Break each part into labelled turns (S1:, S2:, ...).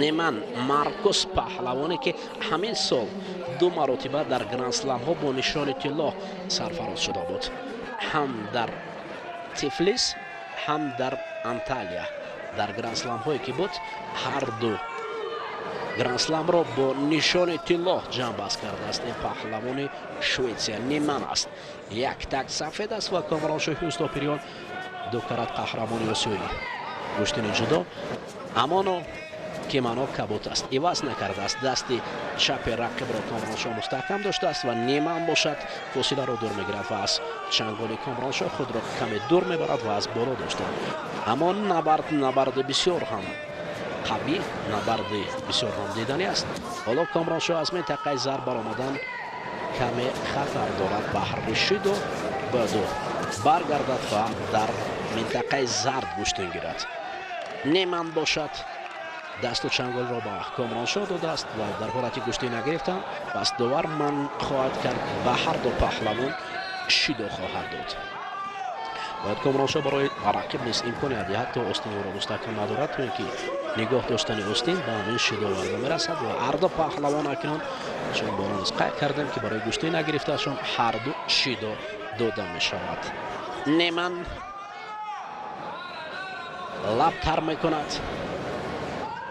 S1: Неман Маркус, паҳлавоне ки ҳамин сол ду маротиба дар грандсламҳо бо нишони тилло сарфароз шуда буд, ҳам дар Тифлис, ҳам дар Анталия. Дар грандсламҳое ки буд, ҳар ду грандсламро бо нишони тилло ҷамъбаст кардааст. Ин паҳлавони Шветсия Неман аст. Як так сафед аст ва Комроншоҳи Устопириён, ду карат қаҳрамони осиёӣ гӯштини ҷудо, амоно кимано кабут аст, иваз накардааст. Дасти чапи рақибро Комроншоҳ мустаҳкам доштааст ва Неман бошад, фосиларо дур мегирад ва аз чанголи Комроншоҳ худро каме дур мебарад ва аз боло дошта. Аммо набард набарди бисёр ҳам қавӣ, набарди бисёр ҳам диданӣ аст. Ҳоло Комроншоҳ аз минтақаи зарб баромадан каме хатар дорад. Баҳри шиду бояду баргардад ва дар минтақаи зард гӯштин гирад. Неман бошад, дасту чанголро ба Комроншоҳ додааст ва дар ҳолати гӯштӣ нагирифтан, пас довар ман хоҳад кард, ба ҳар ду паҳлавон шидо хоҳад дод. Бояд Комроншоҳ барои рақиб низ имконият диҳад, то остини ӯро мустаҳкам надорад, то ин ки нигоҳ доштани остин ба ҳамин шидо оварда мерасад. Ва ҳарду паҳлавон акнун, чун боло низ қайд кардем, ки барои гӯштӣ нагирифтаашон ҳарду шидо дода мешавад. Неман лабтар мекунад.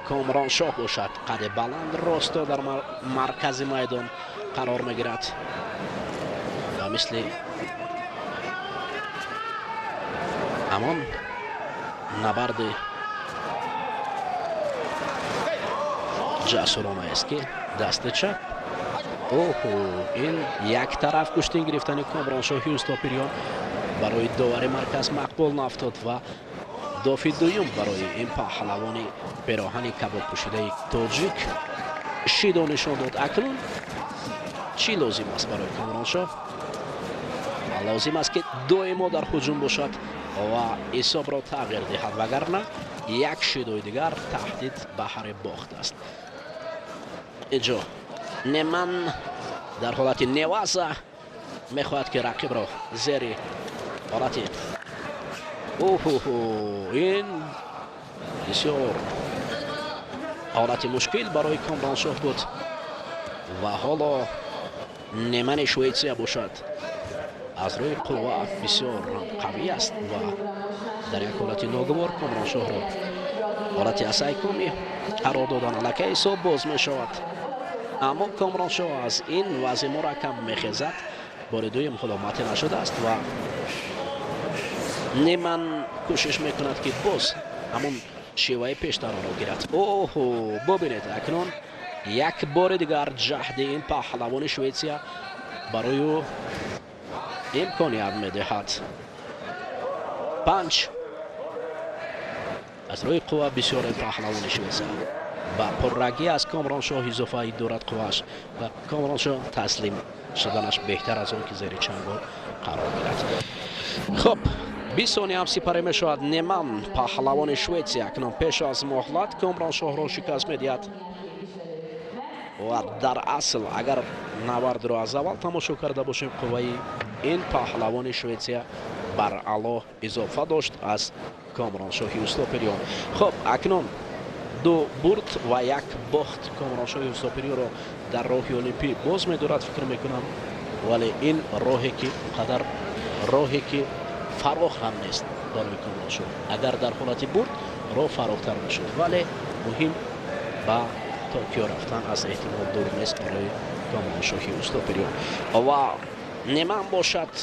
S1: Комроншоҳ бошад, қади баланд, росто дар маркази майдон қарор мегирад ва мисли ҳамон набарди ҷасурона аст, ки дасти чап. Оҳо, ин як тараф гӯштин гирифтани Комроншоҳи Устопириён барои довари марказ мақбул нафтод ва дофи дуюм барои ин паҳлавони пероҳани кабобпӯшидаи тоҷик шидо нишон дод. Акнун чӣ лозим аст барои Комроншоҳ? Лозим аст, ки доимо дар ҳуҷум бошад ва ҳисобро тағйир диҳад, вагарна як шидои дигар таҳдид баҳри бохт аст. Инҷо Неман дар ҳолати неваза мехоҳад, ки рақибро зери ҳолати оҳоҳо. Ин бисёр ҳолати мушкил барои Комроншоҳ буд ва ҳоло Немани Шветсия бошад, аз рӯи қувва бисёр қавӣ аст ва дар як ҳолати ногувор Комроншоҳро ҳолати асайкомӣ қарор додан, аллакай ҳисоб боз мешавад. Аммо Комроншоҳ аз ин вазъи мураккаб мехезад. Бори дуюм ҳоло мате нашудааст ва Неман кӯшиш мекунад, ки боз ҳамон шеваи пештароро гирад. Оҳо, бубинед, акнун як бори дигар ҷаҳди ин паҳлавони Шветсия барои ӯ имконият медиҳад. Панҷ аз рӯи қувва бисёр ин паҳлавони Шветсия ба пуррагӣ аз Комроншоҳ изофаи дорад қуввааш ва Комроншоҳ таслим шуданаш беҳтар аз он ки зери чангол қарор гирад. Хуб, 20 сония ҳам сипарӣ мешавад. Неман, паҳлавони Шветсия, акнун пеш аз муҳлат Комроншоҳро шикаст медиҳад. Ва дар асл, агар набардро аз аввал тамошо карда бошем, қувваи ин паҳлавони Шветсия бар ало изофа дошт аз Комроншоҳи Устопириён. Хуб, акнун ду бурд ва як бохт Комроншоҳи Устопириёнро дар роҳи олимпӣ боз медорад, фикр мекунам. Вале ин роҳе ки қадар роҳе ки фарох ҳам нест барои Комроншоҳ. Агар дар ҳолати бурд роҳ фарохтар мешуд, вале муҳим ба Токио рафтан аз эҳтимол дур нест барои Комроншоҳи Устопириён. Ва Неман бошад,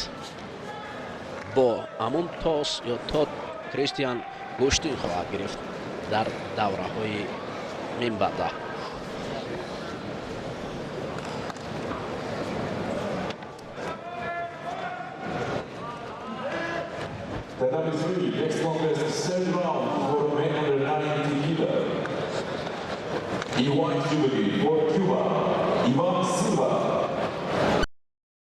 S1: бо ҳамон тос ё Тод Кристиан гӯштин хоҳад гирифт дар давраҳои минбаъда.
S2: Tatami 3, next contest, third round for men under 90 kilo. In white judogi,